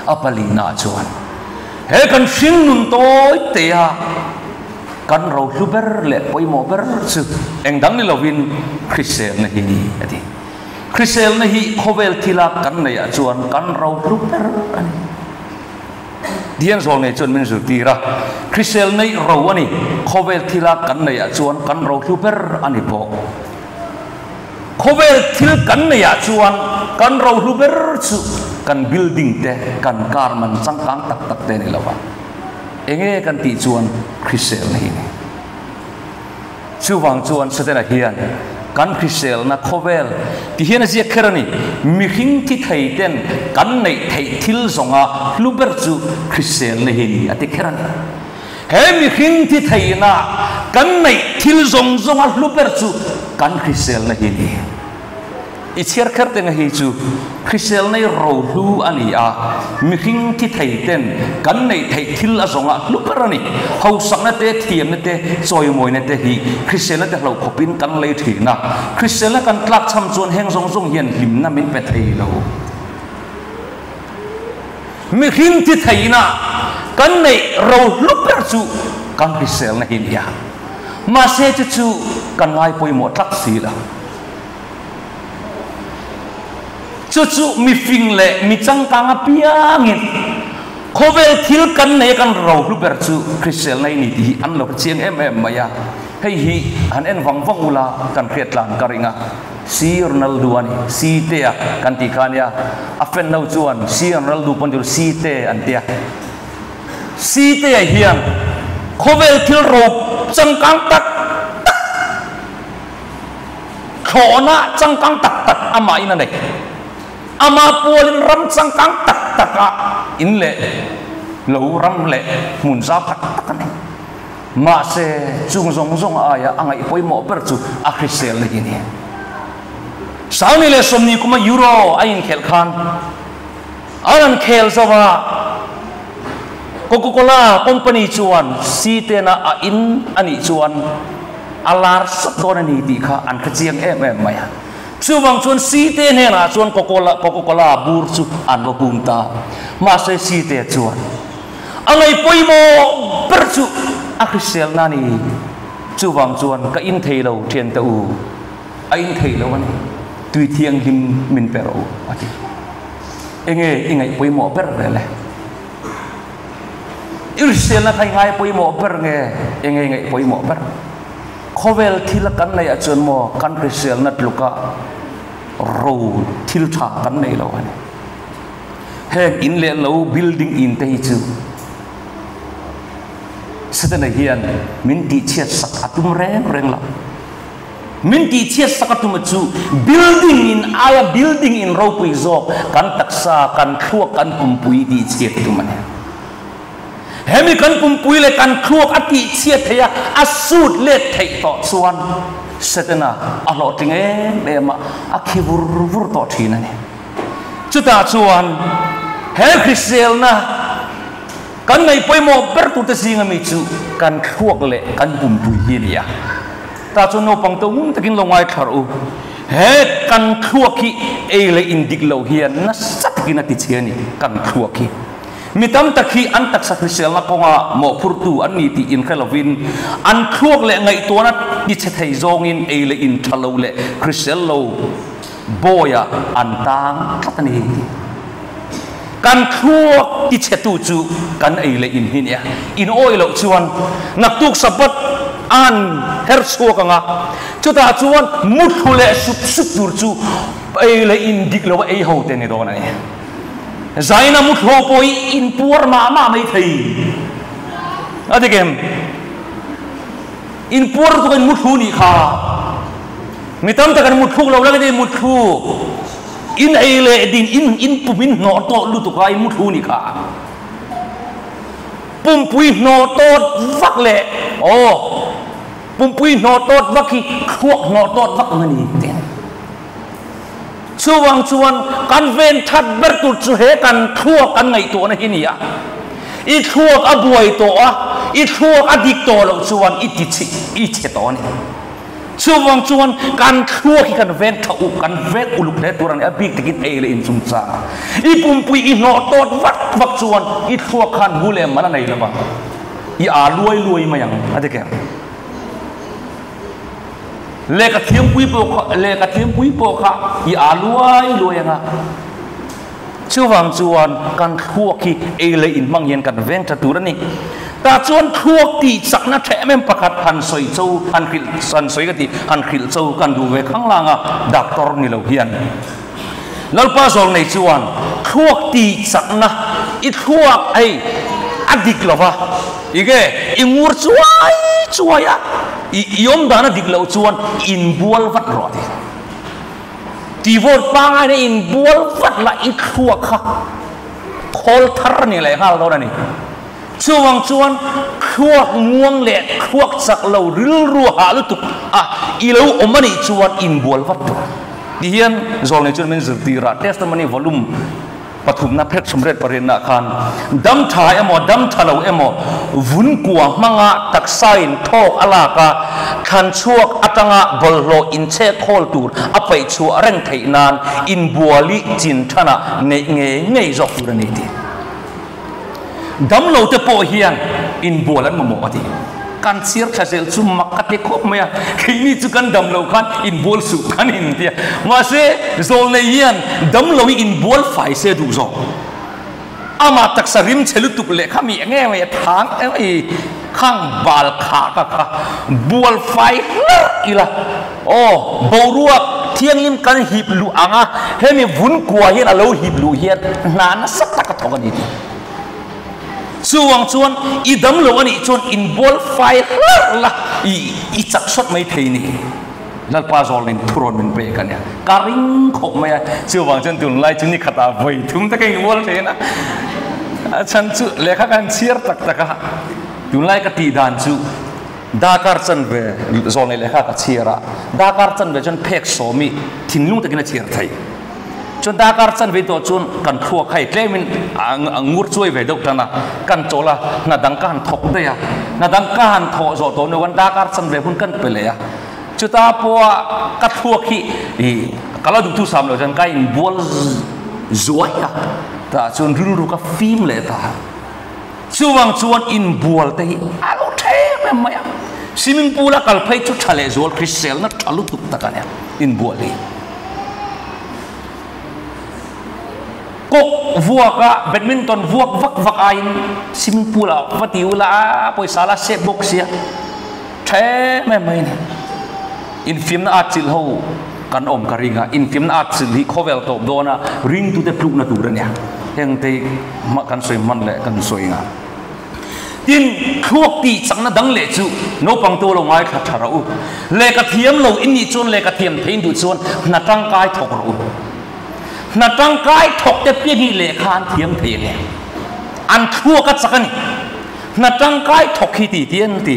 A palina chuan he kan hring nun tawi te a kan ro hlu ber leh pawimawh ber chu eng dang ni lovin hriselna hi ni a ti. Hriselna hi khawvel thila kan neih ah chuan kan ro hlu ber a ni. Dian zawl nei chuan min zirtir a, hrisel neih ro a ni, khawvel thila kan neih ah chuan kan ro hlu ber a ni bawk. Khawvel thil kan neih ah chuan kan ro hlu ber chu kan building te, kan car man changkang tak tak te a ni lo a. Enge kan tih chuan hriselna hi a ni. Chuvang chuan Setana hian kan hriselna khawvel ti hian a ziak kher a ni. Mihring thi thei ten kan neih theih thil zawnga hlu ber chu hriselna hi a ni a ti kher a ni. He mihring thi theihna kan neih thil zawng zawnga hlu ber chu kan hriselna hi a ni. I chhiar kher teng a hi chu hrisel nei rohlu a ni a, mihring thi thei ten kan neih theih thil a zawng ah hlu ber a ni. Hausakna te, thiamna te, chawimawina te hi hriselna te hlo khawpin kan lei thin a, hriselna kan tlak cham chuan heng zawng zawng hian hlimna min pe thei lo. Mihring thi theihna kan neih rohlu ber chu kan hriselna hi a ni a, mahse chu chu kan ngai pawimawh tlak si lo. Chu chu mifing leh mi changkang apiangin khawvel thil kan nei a kan ro hlu ber chu hriselna i ni tih hi an lo hre chiang em em mai a. Hei hi han en vang vang ula kan hriat tlan ka ring a. Si Ronaldo a ni, Si te a kan tih kha a nia. A fan ho chuan Si Ronaldo pawh an ti lo, Si te an tia. Si te ah hian khawvel thil ro changkang tak tak, Thlawhna changkang tak tak amah in a nei. Amah pualin ram changkang tak tak ah in leh lo ram leh hmun zau tak tak a nei. Mahse, chung zawng zawng aia a ngaih pawimawh ber chu a hriselna hi a ni. Sauni leh sawmni kuma Euro a inkhelh khan an an khel zo a, Coca-Cola company chuan sitena a in a nih chuan a lar sap dawn a ni tih kha an hre chiang em em mai a. Chuvang chuan site hnenah chuan Coca-Cola bur chu an va bum ta. Mahse site chuan a ngaih pawimawh ber chu a hriselna a ni. Chuvang chuan ka in thei lo thiante u, a in thei lo a ni, tui thianghlim min pe rawh u a ti. Enge i ngaih pawimawh ber ve le? I hriselna kha i ngai pawimawh ber nge enge i ngaih pawimawh ber? Khawvel thil a kan neih ah chuan maw kan hriselna tluka ro thil tha kan nei lo a ni. Heng in leh lo building in te hi chu Setana hian min tihchhiat sak a tum reng reng lo. Min tihchhiat sak a tuma chu building in aia building in ropui zawk kan taksa, kan thluak, kan pumpui tihchhiat tum a ni. Hemi kan pumpui leh kan thluak a tihchhiat theih a, a sut let theih tawh chuan Setana a hlawhtling em em a, a khi vur vur tawh thin a ni. Chutah chuan he hriselna kan ngaih pawimawh ber turte zinga mi chu kan thluak leh kan pumpui hi a ni a. Tah chuan naupang te ngun takin lo ngaithla rawh u. He kan thluak hi ei leh in dik loh hian nasa takin a ti che a ni, kan thluak hi. Mi tam tak hi an taksa hriselna kawnga mawhphurtu an ni tih inhre lovin an thluak leh ngaihtuahna ti chhe thei zawngin ei leh in tha lo leh hrisel lo bawiah an tang tlat a ni. Kan thluak ti chhetu chu kan ei leh in hi nia. In awih loh chuan naktuk Sabbath an her chhuak ang a, chutah chuan muthlu leh sup sup tur chu ei leh in dik lo a ei ho te ni dawn a ni. Zaina muthlu ho pawh hi in puar mah mah mai thei a dik em? In puar lutuk a in muthlu nih kha. Mi tam tak an mutthluk lo la ka ti, mutthluk in ei leh din in in pum in hnawh tawh lutuk a in muthlu nih kha. Pumpui hnawh tawt vak leh aw pumpui hnawh tawt vak hi thluak hnawh tawt vak ang a ni ti. Chuvang chuan kan ven that ber tur chu he kan thluak kan ngaihtuahna hi a ni a. I thluak a buai tawh a, i thluak a dik tawh loh chuan i ti chhe i chhe tawh a ni. Chuvang chuan kan thluak hi kan veng tha u, kan veng uluk hle tur a ni, a bik takin ei leh inchungchang a. I pumpui i hnawh tawt vak vak chuan i thluak khan mu leh mal a nei lo va, i aa luai luai mai ang a ti kher. Lehkha thiampui pawh kha, lehkha thiampui pawh kha i aa luai luai ang a. Chuvang chuan kan thluak hi ei leh in hmang hian kan veng tha tur a ni. Tah chuan thluak tih chakna tha em em pakhat han sawi cho, han hrilh, han sawi ka tih, han hrilh cho kan duh ve khang lang a, doctor ni lo hian. Lalpa zawl nei chuan thluak tih chakna i thluak hei a dik lo va, enge i ngur chuai chuai a, i i awm dan a dik loh chuan inbual vat rawh a ti. Tivawt pangai na inbual vat la i thluak kha khawl thar a ni leh nghal dawn a ni. Chuvang chuan thluak muang leh thluak chak lo rilru hah lutuk a i lo awm a nih chuan inbual vat tur. Tihian zawlnei chuan min zirtir a, Testimony Volume. Pathumna phek sumret pariatna khan dam tha emaw dam tha lo emaw vun kua hmanga taksain thawk a lak a, thlan chhuak atanga bawlhhlawh inchhek khawl tur a paih chhuah reng theih nan inbuali chin thanah neih ngei ngei zawk tur a ni tih. Damlo te pawh hian inbual an mamawh a ti. Kan chhiar thla zel chu mak ka ti khawp mai a, keini chu kan damlo khan inbual suh kan inti a, mahse zawlnei hian damlo hi inbual fai se duh zawk. Amah taksa rim chhe lutuk leh kha mi eng em a thang em i khang bal kha ka kha bual fai hlarh ila aw boruak thianghlim kan hip luh ang a, hemi vun kua hian a lo hip luh hian hna nasa tak a thawk a ni tih. Chuvang chuan i dam lo a nih chuan inbual fai hlarh la i i chak sawt mai thei ni. Lalpa zawlin thurawn min pek a nia. Ka ring khawp mai a, chuvang chuan tunlai chu ni khatah vawi thum te ka inbual thin a. A chhan chu lehkha ka han chhiar tak tak a, tunlai ka tih dan chu Dakar chanve zawnei lehkha ka chhiar a, Dakar chanve chuan phek sawmi thinlung takin a chhiar thei. Chuan Dakar chanve tawh chuan kan thluak hei tlemin a ngur chuai ve deuh tan a, kan chawl a, hna dang ka han thawk daih a, hna dang ka han thawh zawh tawh hnuah khan Dakar chanve hun kan pe leh a. Chuta pawha ka thluak hi ka la duh thusam loh chuan ka inbual zuai a, tah chuan rilru ka fim leh ta. Chuvang chuan inbual te hi a lo tha em em mai a, swimming pool a kal phei chu tha leh zual hriselna tha lutuk tak a nia inbual hi. Kawk vuak a badminton vuak vak vak aiin swimming pool ah va ti ula a pawisa la sep bawk sia tha em em mai a ni. Infiamna atchilh ho kan awm ka ring a, infiamna atchilh hi khawvel tawp dawn a ringtute tlukna tur a nia. Heng te hi kan sawi hman leh kan sawi nga. Tin, thluak tih chakna dang leh chu naupang te lo ngaithla tha rawh u. Lehkha thiam lo in nih chuan lehkha thiam thein duh chuan hna tangkai thawk rawh u. Hna tangkai thawk te pian hi lehkha an thiam thei a nia. An thluak a chak a ni. Hna tangkai thawk hi ti ti an ti.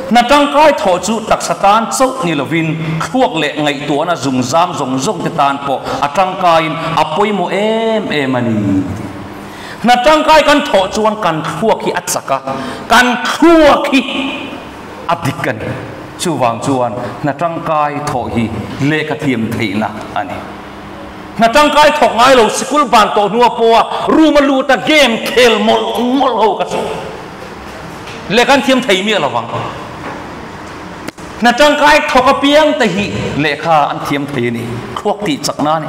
Hna tangkai thawh chu taksa tan chauh ni lovin thluak leh ngaihtuahna zungzam zawng zawng te tan pawh a tangkaiin a pawimawh em em a ni ti. Hna tangkai kan thawh chuan kan thluak hi a chak a, kan thluak hi a dik a ni. Chuvang chuan hna tangkai thawh hi lehkha thiam theihna a ni. Hna tangkai thawk ngai lo sikul ban tawh hnua pawha room a lut a game khel mawlh mawlh ho ka chu lehkha an thiam thei miah lovang. Hna tangkai thawk apiang te hi lehkha an thiam thei a ni. Thluak tih chakna a ni.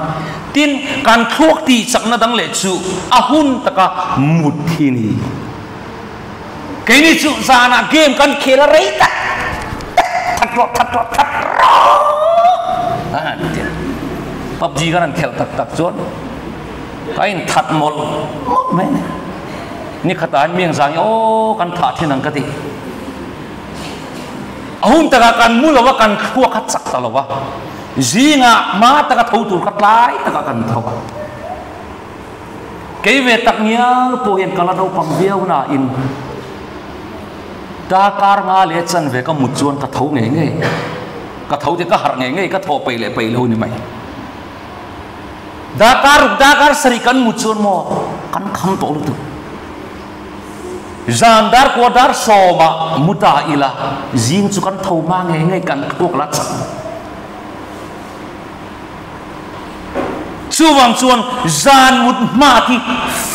Tin, kan thluak tih chakna dang leh chu a hun taka mut hi a ni. Keini chu zanah game kan khel a rei tak tak that rawh that rawh that rawh an ti a. PUBG kan han khelh tak tak chuan ka in that mawlh mawlh mai a ni. Ni khatah hian mi ang zang hi aw kan thah thin ang ka ti. A hun takah kan mu lo a kan thluak a chak ta lo a. Zingah hma taka tho tur kha tlai takah kan tho a. Kei ve tak ngial pawh hian ka la naupang viau nain darkar nga leh chanve ka mut chuan ka tho ngei ngei, ka tho te ka harh ngei ngei, ka thaw peih leh peih lo ni mai. Darkar ruk darkar sarih kan mut chuan maw kan kham tawh lutuk. Zan dar kua dar sawmah mu ta ila, zing chu kan tho hma ngei ngei kan thluak la chak. Chuvang chuan zan mut hma khi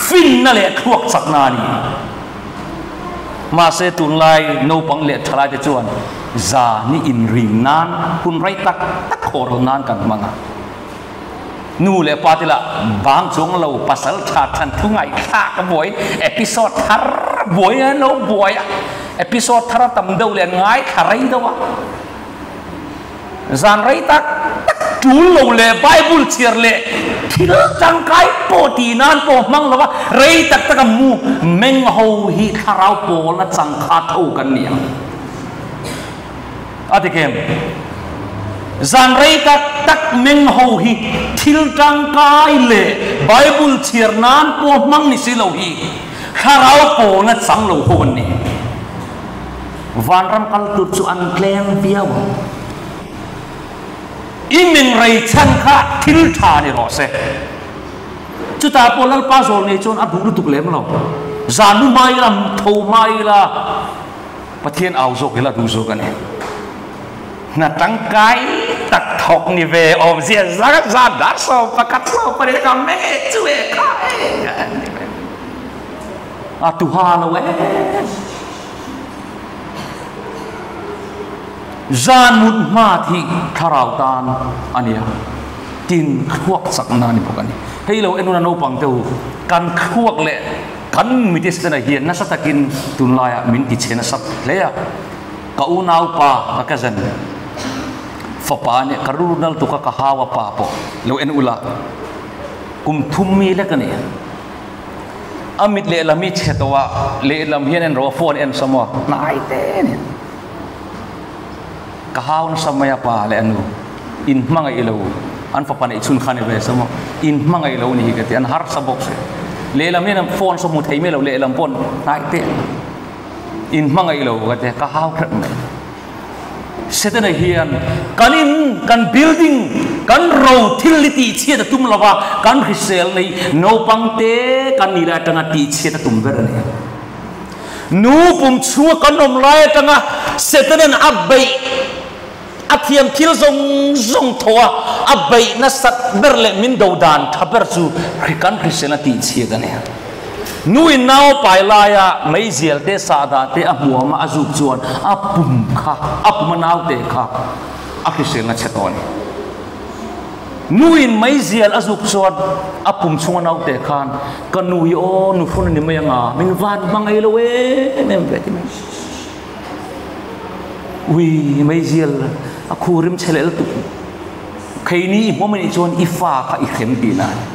finna leh thluak chakna a ni. Mahse tunlai naupang leh thalaite chuan zan i inrin nan hun rei tak tak khawhral nan kan hmang a. Nu leh pa te lah bang chuang lo pasal tha than thu ngaihthlak a buai episode thar buai an lo buai a, episode thar a tam deuh leh an ngaithla rei deuh a. Zan rei tak tak tul lo leh Bible chhiar leh thil tangkai pawh tih nan pawh hmang lo a, rei tak tak a mu meng ho hi thlarau pawlna changkha tho kan ni ang. A ti kem. Zan rei tak tak meng ho hi thil tangkai leh Bible chhiar nan pawh hmang ni si lo hi thlarau pawlna chang lo ho an ni. Vanram kal tur chu an tlem viau ang. I min rei chhan kha thil tha ni rawh se. Chutah pawh Lalpa zawl nei chuan a duh lutuk lem lo. Zan mu hma ila, tho hma ila, Pathian au zawk ila duh zawk a ni. Hna tangkai tak thawk ni ve awmzia zat zat dar 11 18 ka meng e chu e kha e a tuha lo e. Zan mut hma thi thlarau tan a nia, tin thluak chakna a ni bawk a ni. Hei lo enuna naupang te u, kan thluak leh kan mitistena hian nasa takin tunlaiah min ti chhe nasa hle a. Ka unaupa ka cousin fapa nia, ka rilru nal tuk a, ka hau a pa pawh lo en ula, kum thum mi lek a ni. A mit lehlam hi chhe tawh a, lehlam hian en rawh a, phone en sa maw, hnai te a ni. Ka hau nasa mai a pa leh a nu, in hmangaih lo, an fapa neih chhun kha ni ve sa maw, in hmangaih lo ni hi ka ti, an harsa bawk si. Lehlam hian phone saw hmu thei mai lo, lehlam pawh hnai te a ni. In hmangaih lo ka ti, ka hau hrep mai. Setana hian kan in, kan building, kan ro thil hi tihchhiat a tum lo va, kan hrisel nei naupang te kan nih lai atanga tihchhiat a tum ber a ni. Nu pum chhunga kan awm lai atanga Setana'n a beih, a thiam thil zawng zawng thaw a, a beih nasat ber leh min do dan tha ber chu kan hriselna tihchhiat a ni. Nuin nau pai laia meizial te sahdah te a hmuam a a zuk chuan a pum kha, a pum a naute kha a hriselna chhe tawh a ni. Nuin meizial a zuk chuan a pum chhunga naute khan ka nu hi aw nu hrun a ni mai anga min van hmangaih lo em em ve ti mai. Ui meizial a khu rim chhe leh lutuk. Kheini i hmuam anih chuan i fa kha i hrem tihna a ni.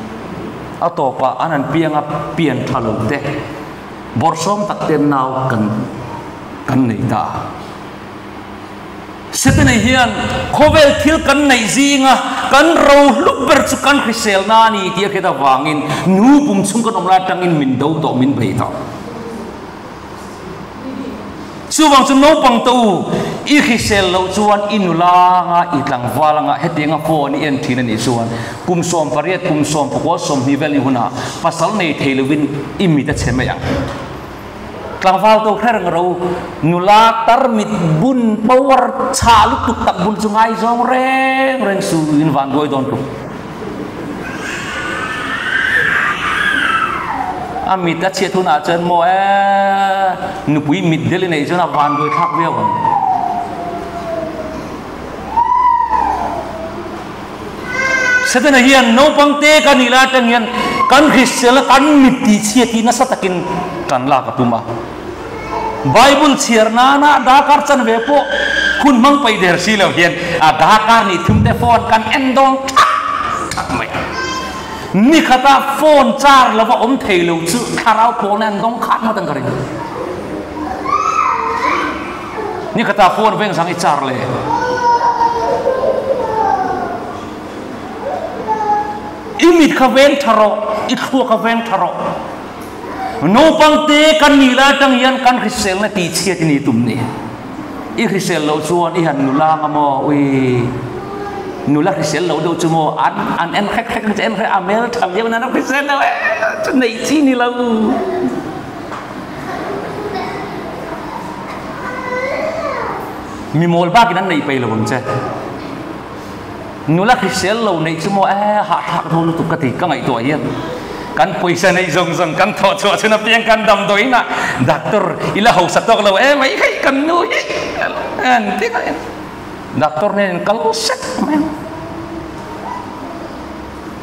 A tawpah an han piang a, pian tha lo te, bawrhsawm tak ten nau kan kan nei ta a. Setana hian khawvel thil kan neih zinga kan rohlu ber chu kan hriselna a ni tih a hriat avangin nu pum chhung kan awm lai atangin min do tawh, min bei tawh. Chuvang chu naupang te u, i hrisel loh chuan i nula anga i tlangval anga hetianga phone i en thin a nih chuan kum 18, kum 19, 20 vel ni hunah pasal nei thei lovin i mit a chhe mai ang. Tlangval to hre reng ro, nula tarmit bun power chhah lutuk tak bun chu ngaizawng reng reng su in van duai dawn tuk. A mit a chhiat hunah chuan maw e nupui mit del i neih chuan a van buai thlak viau ang. Setana hian naupang te ka nih lai atang hian kan hrisel a kan mit tih chhiat hi nasa takin kan lak a tum a. Bible chhiar nana dakar chanve pawh hun hmang paih der si lo hian a dakar nih thum te phone kan en dawn thak thak mai a. Ni khata phone char lova awm thei lo chu thlarau pawlna an dawng khat ngawt ang ka ring. Ni khata phone veng zang i char le. I mit kha veng tha rawh, i thluak kha veng tha rawh. Naupang te kan nih lai atang hian kan hriselna tih chhiat i ni tum ni. I hrisel loh chuan i han nula anga maw ui nula hrisel loh deuh chu maw an an en hrek hrek ang che en hrek a hmel tha viau nan a hrisel lo e chu neih chi ni lo. Mi mawl bakin an neih peih lo ang che. Nula hrisel lo neih chu maw e hahthlak dawn lutuk ka ti ka ngaihtuah hian kan pawisa neih zawng zawng kan thawh chhuah chhun apiang kan damdawiin ah doctor i la hausa tawk lo em mai hei kan nu hi an ti ka doctor nen kal sek mai ang.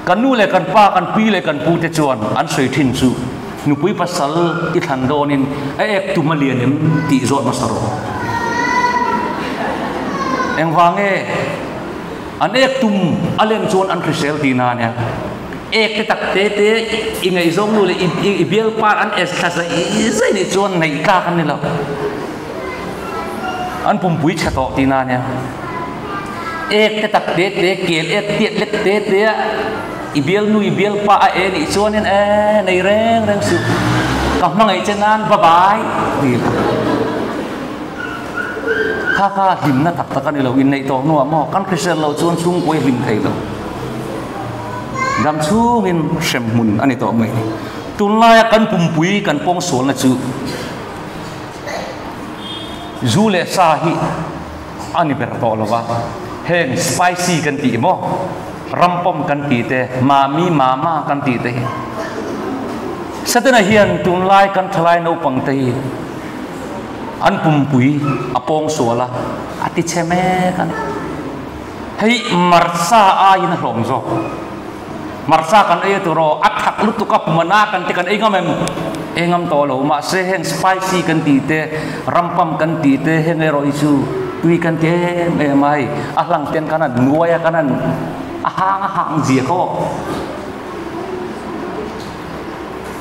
Kan nu leh kan pa, kan pi leh kan pu te chuan an sawi thin chu nupui pasal i thlan dawnin a ek tum a lian em tih zawt hmasa rawh. Engvang nge an ek tum a len chuan an hrisel tih na ania. Ek te tak te te i ngaihzawng nu leh i bialpa an es thla zai zai nih chuan ngaih tlak an ni lo. An pumpui chhe tawh tih na ania. Ek te tak te te kel ek tiat lek te te a i bialnu i bialpa a e nih chuanin e nei reng reng suh ka hmangaih che nan bye bye ti la. Kha kha hlimna tak tak a ni lo inneih tawh hnuah maw kan hrisel loh chuan chhungkawi hlim thei lo. Dam chhungin hrem hmun a ni tawh mai. Tunlaia kan pumpui kan pawngsualna chu Zu leh sa hi a ni ber tawh lo va, heng spicy kan tih maw, rampawm kan tih te, mami mama kan tih te hi. Satana hian tunlai kan thalai naupang te hi an pumpui a pawng sual a, a ti chhe mek a ni. Hei marsa aiin a hlawm zawk. Marsa kan ei a tur aw, a thak lutuk a pum a na kan ti kan ei ngam em? Ei ngam tawh lo, mahse heng spicy kan tih te, rampam kan tih te heng erawh hi chu tui kan ti em em a hei, a hlang ten khan an nuai a khan an a hang a hang zia kho.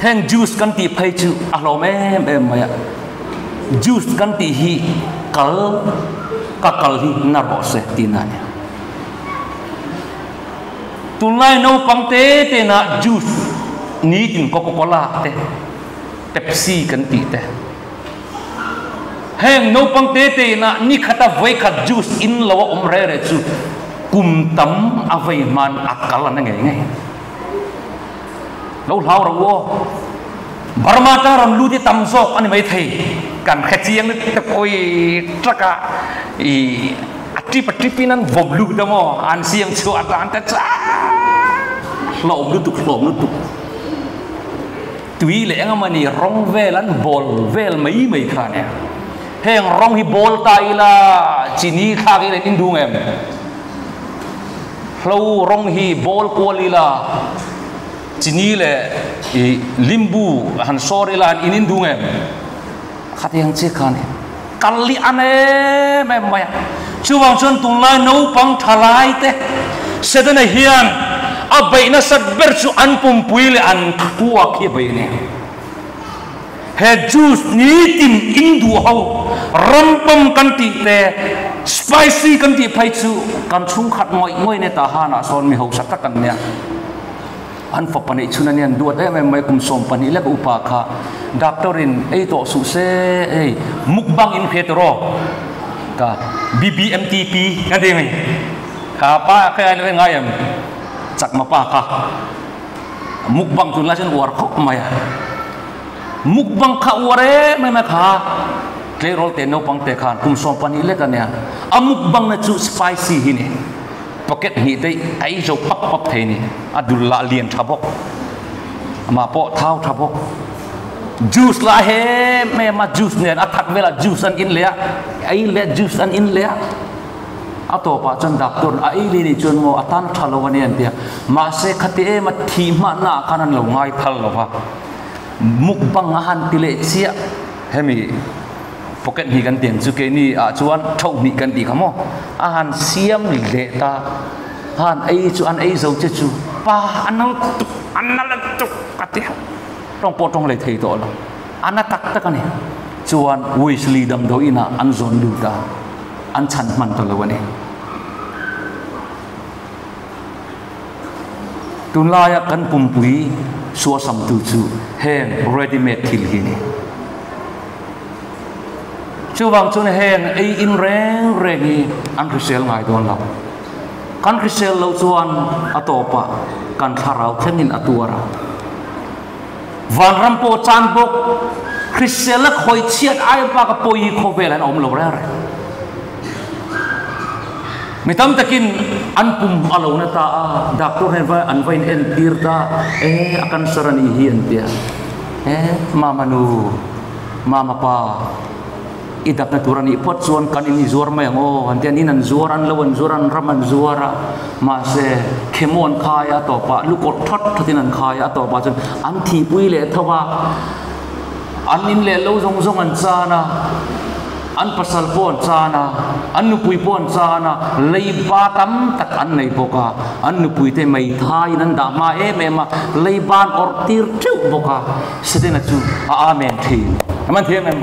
Heng juice kan tih phei chu a hlawm em em mai a, juice kan tih hi kal ka kal hi na rawh se tihna a ni. Tunlai naupang te tena juice nitin Coca Cola te, Pepsi kan tih te. Heng naupang te tena ni khata vawi khat juice in lo a awm reh reh chu kum tam a vei hman a kal an a ngei ngei. Lo hlau rawh u aw. Burma tang rawn lut hi tam zawk a ni maithei. Kan hre chiang lutuk awi truck ah i a trip a trip in an vawm lut a maw an siam chhuah atan te chuan hlawm lutuk hlawm lutuk tui leh eng emawni rawng vel an bawl vel mai mai kha ania. Heng rawng hi bawl ta ila chini thlak ila in induh ngem? Hlo rawng hi bawl kual ila Chini leh i limbu han sawr ila an in in dung em? Khatiang chiah khan kal li an em em mai a. Chuvang chuan tunlai naupang thalai te Setana hian a beih nasat ber chu an pumpui leh an thluak hi a beih a ni. He juice nitin in duh ho rampam kan tih te spicy kan tih phei chu kan chhungkhat ngawih ngawih ne ta hanah sawn mi hausa tak an nia. An fapa neih chhun a nia an duat em em mai kum 12 lek upa kha doctor in ei tawh suh se hei mukbang in hre tawh ka BBMTP ka ti mai kha pa kha ai lo ngai em chakma pa kha mukbang tunlai chuan uar khawp mai a mukbang kha uar em em a kha tleirawl te naupang te khan kum 12 lek a nia a mukbang na chu spicy hi ni. Pocket hnih te a ei zo pap pap thei ni. A dul lah lian tha bawk. Amah pawh thau tha bawk. Juice lah a hem em a, juice nen a thak velah juice an in leh a, ei leh juice an in leh a. A tawpah chuan doctor a ei leh nih chuan maw a tan tha lo a ni an ti a. Mahse khati em a thih hmanna ah khan an lo ngai phal lo va. Mukbang a han ti leh chiah hemi. Pocket hnih kan tiang chu keini ah chuan tho hnih kan tih kha maw a han siam leh ta han ei chu an ei zo che chu pa a nal tuk a nal tuk a ti tawng pawh tawng leh thei tawh lo a na tak tak a ni chuan Wesley damdawi inah an zawn lut a an chhan hman ta lo a ni tunlaia kan pumpui suasamtu chu heng ready made thil hi a ni. Chuvang chuan heng ei in reng reng hi an hrisel ngai dawn lo. Kan hrisel loh chuan a tawpah kan thlarau thlengin a tuar a. Vanram pawh chan bawk, hriselna khawi chhiat ai bak a pawi hi khawvel an awm lo reng reng. Mi tam takin an pum a lo na ta a, doctor hnen va an va in entir ta, e a cancer a nih hi an ti a. E mama nu, mama pa, i dakna tur a nih phawt chuan kan in i zuar mai ang aw an ti a, an in an zuar, an lo an zuar, an ram an zuar a, mahse khemo an khai a, a tawpah lukawlh that thatin an khai a, a tawpah chuan an thihpui leh tho a. An in leh lo zawng zawng an chan a, an pasal pawh an chan a, an nupui pawh an chan a, leiba tam tak an nei bawk a, an nupuite meithaiin an dah hma em em a, leiba an awrh tir teuh bawk a, Setana chu a amen thin. A man thiam em?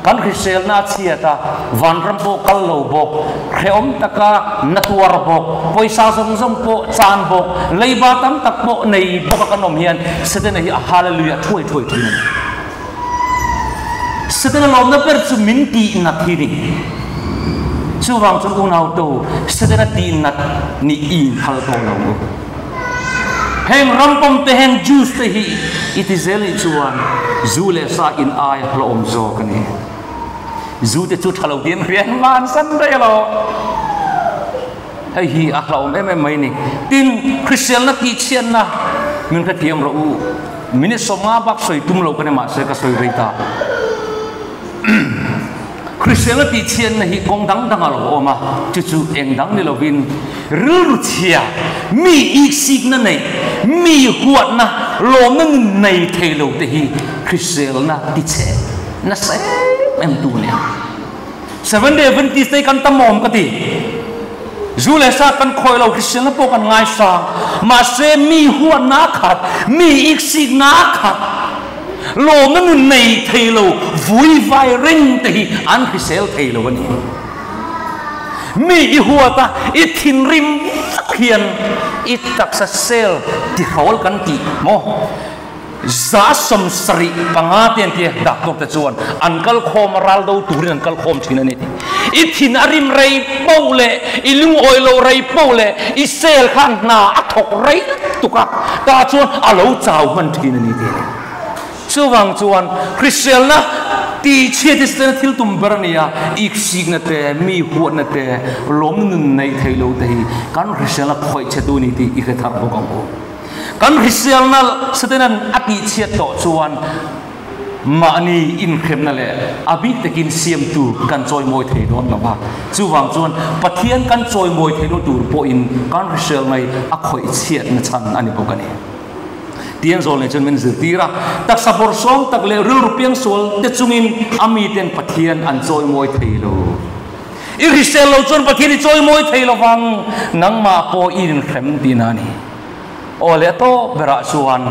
Kan hriselna a chhiat a, vanram pawh kal lo bawk, hrehawm taka na tuar bawk, pawisa zawng zawng pawh chan bawk, leiba tam tak pawh nei bawka kan awm hian Setana hi a hallelujah thuai thuai thin a ni. Setana lawmna ber chu min tih nat hi ni. Chuvang chuan unauto Setana tih nat nih i inphal tawh lo u. Heng rampawm te heng Jews te hi i ti zel nih chuan zu leh sa in ai a hlawhawm zawk a ni. Zu te chu tha lo tiin rian van san daih alo. Hei hi a hlauhawm em em mai ni. Tin, Kristianna tihchhiatna min hrethiam rawh u. Minute 50 bak sawi tum lo ka ni mahse ka sawi rei ta. Hriselna tihchhiatna hi kawng dang dang a lo awm a, chu chu eng dang ni lovin rilru chhia, mi iksikna nei, mi huatna, lawmna nun nei thei lo te hi hriselna tichhe nasa em em tu nia. Seventh Day Adventist te hi kan tam awm ka ti. Zu leh sa kan khawih lo, hriselna pawh kan ngaisang. Mahse mi huatna a khat, mi iksikna a khat. Lawmna nun nei thei lo vui vai reng te hi an hrisel thei lo a ni. Mi i huat a, i thinrim vak hian i taksa cell tihrawl kan tih maw? 75 te an tia doctor te chuan an kal khawm a, ral do turin an kal khawm thin a ni tih. I thin a rim rei poh leh i lungawi lo rei poh leh i cell khan hna a thawk rei lutuk a, tah chuan a lo chau hman thin a ni tih a ni. Chuvang chuan hriselna tihchhiat hi setana thil tum ber a ni a, iksikna te, mi huatna te, lawmna nun neih theih lo te hi kan hriselna khawih chhe tu a ni tih i hre thar bawk ang u. Kan hriselna setana'n a tihchhiat tawh chuan Mahni inhremna leh a bik takin siamtu kan chawimawi thei dawn lo va, chuvang chuan Pathian kan chawimawi theihna tur pawhin kan hrisel mai a khawih chhiatna chhan a ni bawk a ni. Tiang zawl nei chuan min zirtir a, taksa bawrhsawm tak leh rilru piangsual te chungin a miten Pathian an chawimawi thei lo. I hrisel lo chuan Pathian i chawimawi thei lo vang, nangmah pawh i inhrem tihna a ni. Aw leh tawp berah chuan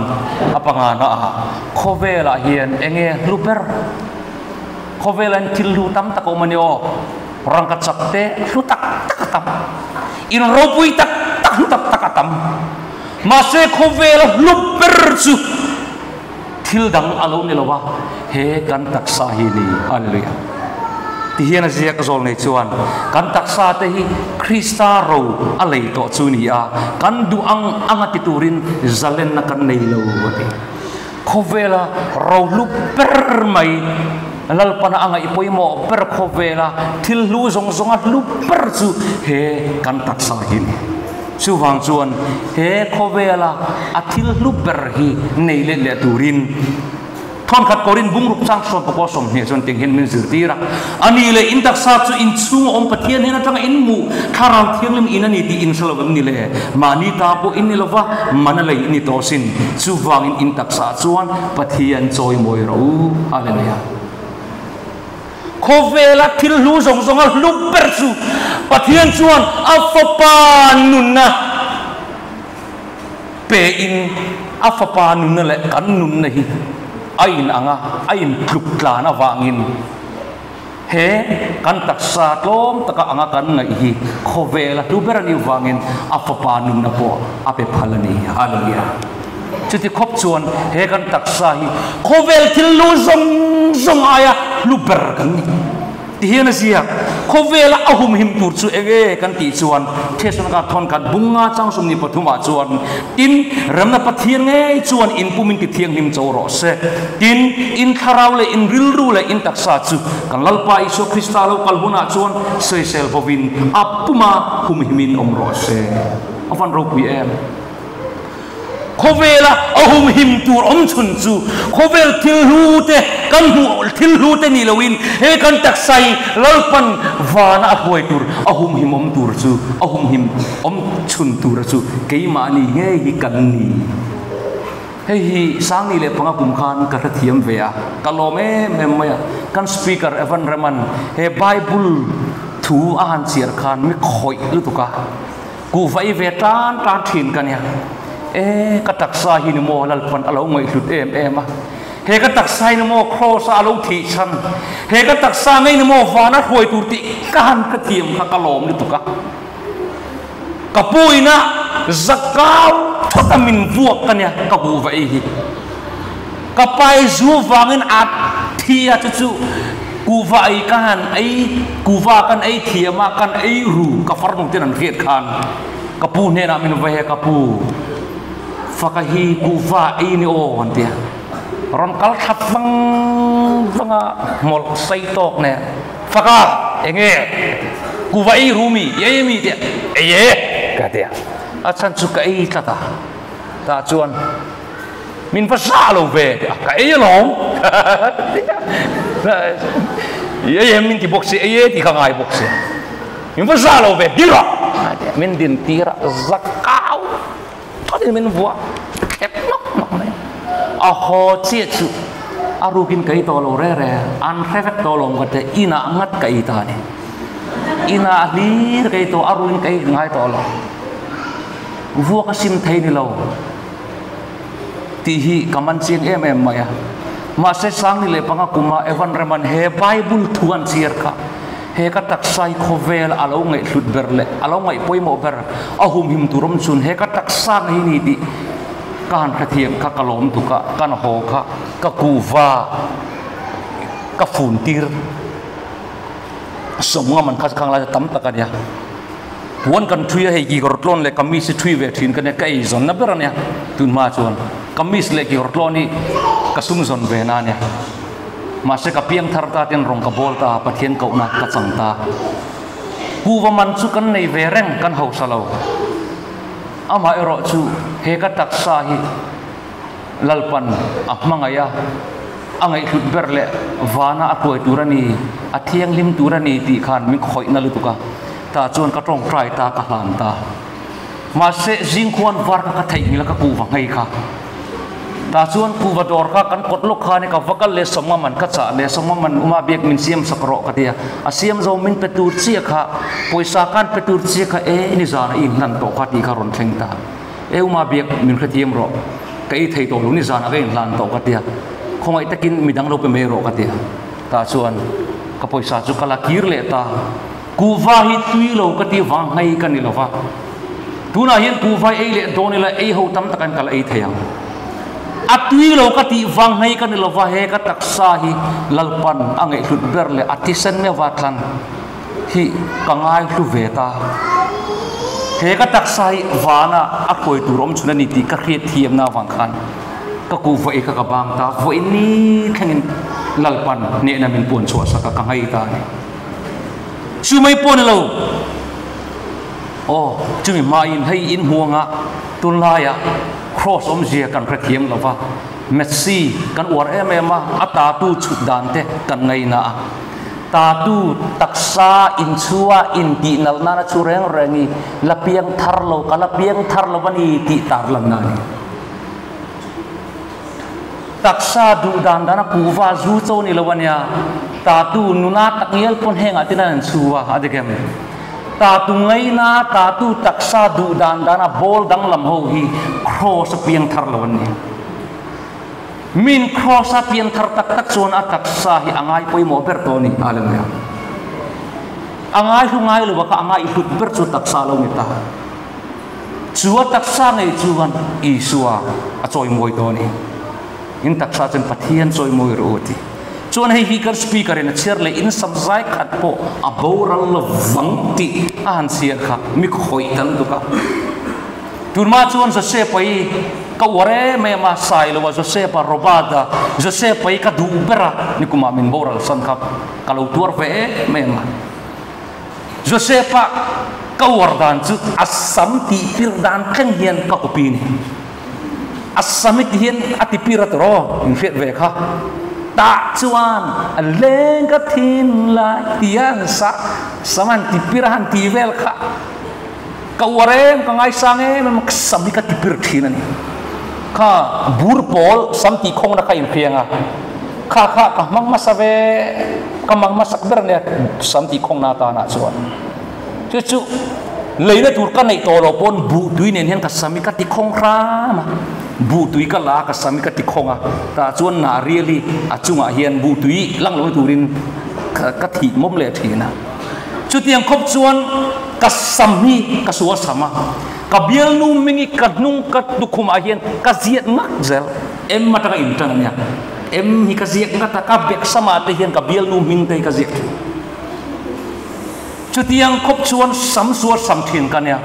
a pangana ah khawvelah hian eng nge hlu ber? Khawvelah hian thil hlu tam tak a awm a ni aw. Rangka chak te hlu tak tak a tam. In ropui tak tak hlu tak tak a tam. Mahse khawvela hlu ber chu Thil dang a lo ni lo a, he kan taksa hi ni. Hallelujah. Ti hian a ziak zawl nei chuan, kan taksa te hi Krista ro a lei tawh chu ni a, kan duh ang ang a ti turin zalenna kan nei lo a ti. Khawvela rohlu ber mai, Lalpana a ngaih pawimawh ber khawvela thil hlu zawng zawnga hlu ber chu he kan taksa hi ni. Chuvang chuan he khawvela a thil hlu ber hi nei let leh turin thawnkhat kawrin bungruk chang hrawn pakua 20 chuan tiang hian min zirtir a, A ni leh in taksa chu in chhunga awm Pathian hnen atanga in hmuh Thlarau Thianghlim in a ni tih in hre lo em ni le? Mahni ta pawh in ni lo va, mana lei in ni tawh sin. Chuvangin in taksa chuan Pathian chawimawi rawh u. Hallelujah. Khawvela thil hlu zawng zawnga hlu ber chu Pathian chuan a Fapa nunna pein a Fapa nunna leh kan nunna hi a inang a, a intluk tlan avangin he kan taksa tlawm taka anga kan ngaih hi khawvela hlu ber a nih vangin a Fapa nunna pawh a pe phal a ni. Hallelujah! Chuti khawp chuan he kan taksa hi khawvel thil lu zawng zawng aia hlu ber kan ni. Ti hian a ziak. Khawvela a humhim tur chu eng nge kan tih chuan Thesalonika thawnkhat bunga chang 23 ah chuan tin remna Pathian ngei chuan in pum in ti thianghlim cho rawh se. Tin, in thlarau leh in rilru leh in taksa chu kan Lalpa Isua Krista lo kal hunah chuan sawisel bovin a puma humhimin awm rawh se. A van ropui em! Khawvela a humhim tur awm chhun chu khawvel thil hlu te kan hmuh thil hlu te ni loin he kan taksa hi Lalpan vana a hruai tur a humhim awm tur chu a humhim awm chhun tura chu keimahni ngei hi kan ni. Hei hi Sangni leh panga kum khan ka hrethiam ve a, ka lawm em em mai a. Kan Speaker Evan Raman he Bible thu a han chhiar khan mi khawih lutuk a, kuhva i ve tan tan thin ka nia. E, ka taksa hi ni maw Lalpan a lo ngaihhlut em em a. He ka taksa hi ni maw Kraws a a lo thih chhan. He ka taksa ngei ni maw vana hruai tur tih ka han hrethiam kha ka lawm lutuk a. Ka puina zakau thawt a min vuak ka nia ka huh va ei hi. Ka pai zu vangin a thi a chu chu kuhva ei ka han ei kuhva kan ei thiam a kan ei ru ka farnu ten an hriat khan ka pu hnenah min va he ka pu faka hi kuhva ei ni aw an tia rawn kal thla vang vang a hmawlh sei tawk nen Faka, enge kuva ei ru mi, i ei mi tia, ei e ka ti a, a chhan chu ka ei tlat a, tah chuan min va zah lo ve ti a, ka ei alawm i ei em min ti bawk si, ei e tih kha ngai bawk si, min va zah lo ve dir rawh a ti a, min din tir a, zakau Chuanin min vuah khep nawk nawk mai a. A haw chiah chu a rukin ka ei tawh lo re re, an hre vek tawh lo ka ti, inah ngat ka ei ta a ni. Inah hlir ka ei tawh, a ruin ka ei ngai tawh lo. Vuak a sim thei ni lo tih hi ka man chiang em em mai a. Mahse Sangni leh panga kuma Evan Reman he Bible thu an chhiar kha. He ka taksa hi khawvel a lo ngaihhlut ber leh a lo ngaih pawimawh ber a humhim tur awm chun he ka taksa ngei ni tih ka han hrethiam kha ka lawm tuk a, kan haw kha ka kuhva ka fun tir sawmnga man kha khang lai tam tak a nia. Puan kan thui a hei kikawr tlawn leh kamis hi thui ve thin ka nia ka eizawn na ber a nia tun hma chuan kamis leh kikawr tlawn hi ka sumzawn ve na a nia. Mahse ka piang thar ta ten rawng ka bawl ta, Pathian kohna ka chang ta. Kuva man chu kan nei ve reng kan hausa lo. Amah erawh chu he ka taksa hi Lalpan a hmangaih a, a ngaihhlut ber leh vana a tuai tur a ni, a thianghlim tur a ni tih khan min khawihna lutuk a. Tah chuan ka tawngtai ta, ka hlan ta. Mahse zingkhuan var kha ka theihnghilh a ka kuhva nghei kha. Tah chuan kuhva dawr kha kan kawt lawk khan i ka va kal leh sawmnga man ka chah leh sawmnga man uma biak min siam sak rawh ka ti a. A siam zo min pe tur chiah kha pawisa khan pe tur chiah kha e nizan a i inhlan tawh kha tih kha rawn thleng ta. E uma biak min hrethiam rawh ka ei thei tawh lo nizan a ka inhlan tawh ka ti a. Khawngaih takin midang lo pe mai rawh ka ti a. Tah chuan ka pawisa chu ka la kir leh ta. Kuhva hi tui lo ka ti vang nghei ka ni lova, tunah hian kuhva hi ei leh dawn ila ei ho tam takin ka la ei thei ang. A tui lo ka tih vang nghei ka ni lova, he ka taksa hi Lalpan a ngaihhlut ber leh a thisen meuha tlan hi ka ngaihlu ve ta. He ka taksa hi vana a hruai tur awm chhun a ni tih ka hriat thiamna avang khan ka kuhva ei kha ka bang ta, vawiin ni thlengin Lalpan hnehna min puan chhuah sak a, ka nghei ta a ni. Chu mai pawh ni lo. Aw, chumi hmain hei in hmuang a, tunlaia Kross awmzia kan hrethiam lo va, Messi kan uar em em a, a tatu chhut dan te kan ngaina a. Tatu taksa inchhua intih nalh nana chu reng reng i la piang thar lo, ka la piang thar lo a ni tih tarlanna a ni. Taksa duh dan dana kuhva zu cho ni lo a nia. Tatu nuna tak ngial pawn hengah tin an chhu a, a dik em? Tatu ngaina, tatu taksa duh dan dana ball danglam ho hi cross a piang thar lo an ni. Min cross a piang thar tak tak chuan a taksa hi a ngai pawimawh ber tawh a ni, Hallelujah. A ngai hlu ngai lo a kha a ngai hlut ber chu taksa lo ni ta. Chu a taksa ngei chuan Isua a chawimawi dawn i, In taksa chuan Pathian chawimawi rawh u a ti. Chuan hei hi kan speaker in a chhiar leh in sam zai khat pawh a boral lovang tih a han chhiar kha mi khawih ta lutuk a. Tunhma chuan Joseph-a hi ka uar em em a, Sailoa Joseph-a, Robert-a, Joseph-a hi ka duh ber a, nikumah min boral san kha ka lo tuar ve em em a. Joseph-a ka uar dan chu a sam tih pir dan thleng hian ka copy ni. A sam i ti hian a ti pir a tawh in hriat ve kha. Tah chuan a leng ka thin lai tia an sa sam han ti pir a han ti vel kha ka uar em ka ngaisang em em a sam hi ka ti pir thin a ni. Kha bur pawl sam tih khawngna kha inhriang a, kha kha ka hmang hmasa ve ka hmang hmasak ber ania sam tih khawngna atana chuan. Chu chu leina tur ka neih tawh loh pawn buh tui nen hian ka sam hi ka ti khawng hram a, buh tui ka la a ka sam hi ka ti khawng a, tah chuan nah rial hi a chungah hian buh tui lang lo turin ka thih mawm leh thin a. Chutiang khawp chuan ka sam hi ka sual sam a, ka bialnu hming hi ka hnung ka tukhumah hian ka ziat ngak zel, M atanga intan a nia, M hi ka ziak ngat a, ka bek samah te hian ka bialnu hming te hi ka ziak thin. Chutiang khawp chuan sam sual sam thin ka nia.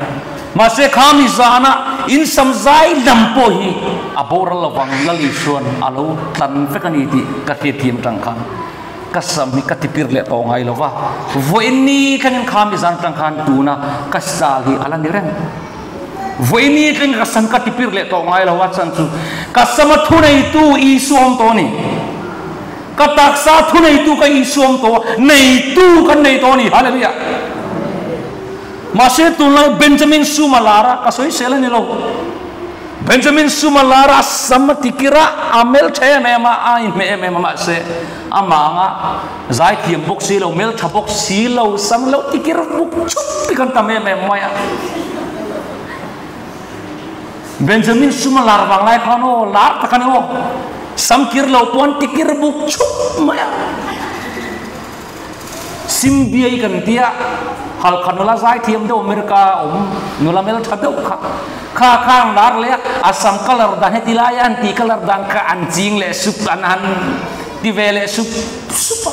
Mahse kha mi zana in sam zai lam pawh hi a boral lovang Lal Isuan a lo tlan vek a ni tih ka hriatthiam tang khan ka sam hi ka tipir leh tawh ngai lova. Vawiin ni thlengin kha mi zan tang khan tuna ka style hi a la ni reng. Vawiin ni thlengin ka sam ka tipir leh tawh ngai lova chan chu ka sama thuneitu Isua awm tawh a ni. Ka taksa thuneitu ka insuam tawh a, neitu kan nei tawh a ni. Hallelujah! Mahse tunlai Benjamin Suma lar a, ka sawi sel a ni lo. Benjamin Suma lar a, a sam a tikir a, a hmel tha em em a, a inhmeh em em a, mahse amah anga zaithiam bawk si lo, hmel tha bawk si lo, sam lo tikir buk chup hi kan tam em em mai a. Benjamin Suma lar vang lai khan aw lar tak a ni aw. Sam kir lo pawn tikir buk chhup mai a. Simbiai kan tia halkha nula zai thiam deuh America awm nula mel tha deuh kha kha kha an lar leh a, a sam colour dan heti lai a an tih colour dan kha an ching leh sup an han ti ve leh sup sup a.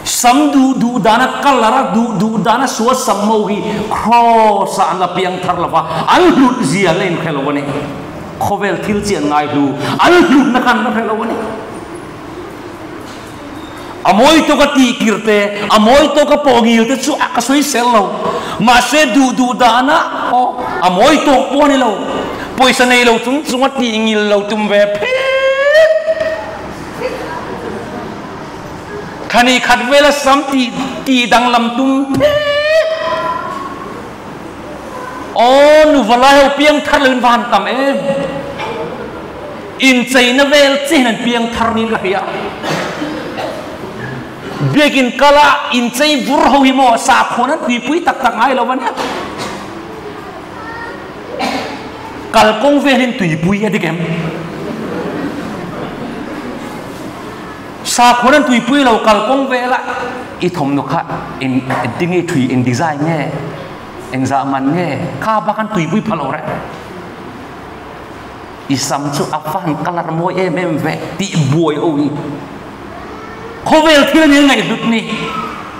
Sam duh duh dana colour a duh duh dana sual sam ho hi cross ah an la piang thar lova, an hlut zia la inhre lo a ni. Khawvel thil chi an ngai hlu, an hlutna kha an la hre lo a ni. A mawi tawk a tihkir te, a mawi tawk a pawngil te chu a ka sawi sel lo. Mahse duh duh dana aw a mawi tawk pawh a ni lo. Pawisa nei lo chung chung a tihngil lo tum ve phet. Thani khat vela sam tih tih danglam tum phet. Aw nu valai ho piang thar lo in va han tam em. Incheina vel chihin an piang thar niin ka hria. Biakin kala inchei vur ho hi maw sakhuan an tuipui tak tak ngai lo a nia. Kalkawng velin tuipui a dik em? Sakhaw nan tuipui lo kalkawng vel a i thawmhnaw kha eng engtin nge thui eng design nge eng zah man nge kha bak an tuipui pha lo reng. I sam chu a fan colour mawi em em ve tih buai ho hi khawvel thil a ni a ngaihhlut ni.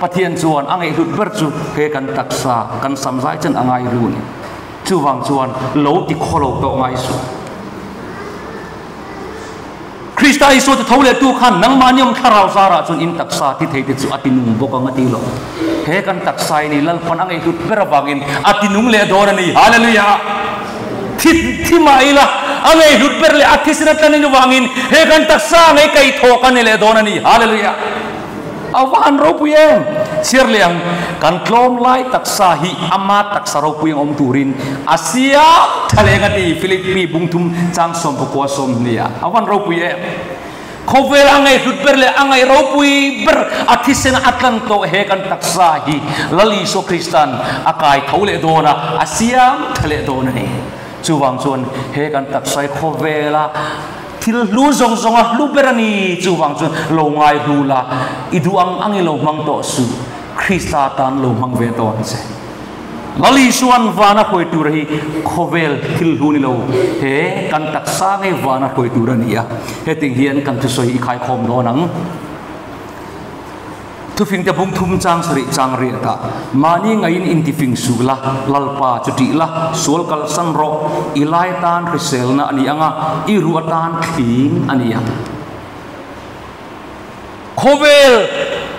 Pathian chuan a ngaihhlut ber chu he kan taksa kan sam zai chen a ngaihlu a ni. Chuvang chuan lo ti khaw lo tawh ngai suh. Krista Isua ti tho leh tu khan nangmahni awm thlarau zarah chuan in taksa ti thei te chu a ti nung bawk ang a ti lo. He kan taksa hi ni Lalpan a ngaihhlut ber avangin a ti nung leh dawn a ni. Hallelujah! Thi thi mah ila a ngaihhlut ber leh a thisen a tlan in avangin he kan taksa a ngei kaih thawk a ni leh dawn a ni. Hallelujah! A va han ropui em! Chhiar leh ang, kan tlawm lai taksa hi ama taksa ropui ang awm turin a siam tha leng a ti, Philippi bungthum chang sawmpakua sawmhnia. A va han ropui em! Khawvel a ngaihhlut ber leh a ngaih ropui ber a thisen a tlan tawh he kan taksa hi Lal Isua Kristan a kai tho leh dawn a, a siam tha leh dawn a ni. Chuvang chuan he kan taksa hi khawvela Thil hlu zawng zawnga hlu ber a ni. Chuvang chuan lo ngai hlu la, i duh ang ang i lo hmang tawh suh. Krista tan lo hmang ve tawh ang che. Lal Isuan vana hruai tur hi khawvel thil hlu ni lo, he kan taksa ngei vana hruai tur a ni a. Hetiang hian kan thusawi i khaikhawm dawn ang. Thufingte bung thum chang sarih chang riatah, Mahni ngaiin intifing suh la, Lalpa chu ṭih la, sual kalsan rawh, i lai atan hriselna a ni ang a, i ruh atan thling a ni ang. Khawvel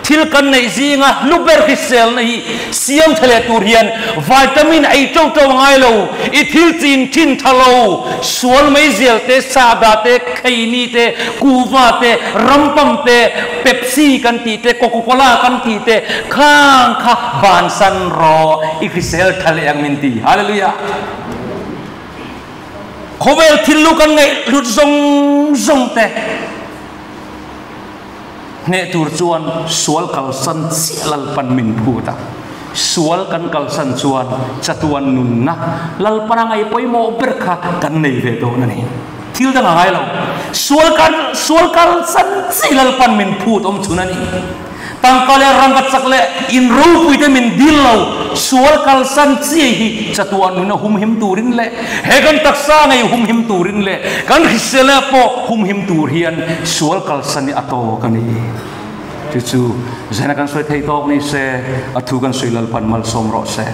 thil kan neih zinga hlu ber hriselna hi siam tha leh tur hian vitamin ei ṭo ṭo a ngai lo, i thil chin ṭhin tha lo, sual meizial te, sahdah te, kheini te, kuhva te, rampam te, Pepsi kan tih te, Coca Cola kan tih te, khang kha bansan rawh, i hrisel tha leh ang min ti. Hallelujah! Khawvel thil lu kan ngaih hlut zawng zawng te. Hneh tur chuan sual kalsan chiah Lalpan min phut a, sual kan kalsan chuan chatuan nunna Lalpan a ngaih pawimawh ber kha kan nei ve dawn a ni. Thil dang a ngai lo, sual kal sual kalsan chiah Lalpan min phut awm chhun a ni. Tangka leh rangka chak leh in ropui te min dil lo, sual kalsan chiai hi chatuah nuna humhim turin leh he kan taksa ngei humhim turin leh kan hrisela pawh humhim tur hian sual kalsan hi a tawk a ni. Chu chu zena kan sawi thei tawk ni se, a thu kan sawi Lalpan malsawm rawh se.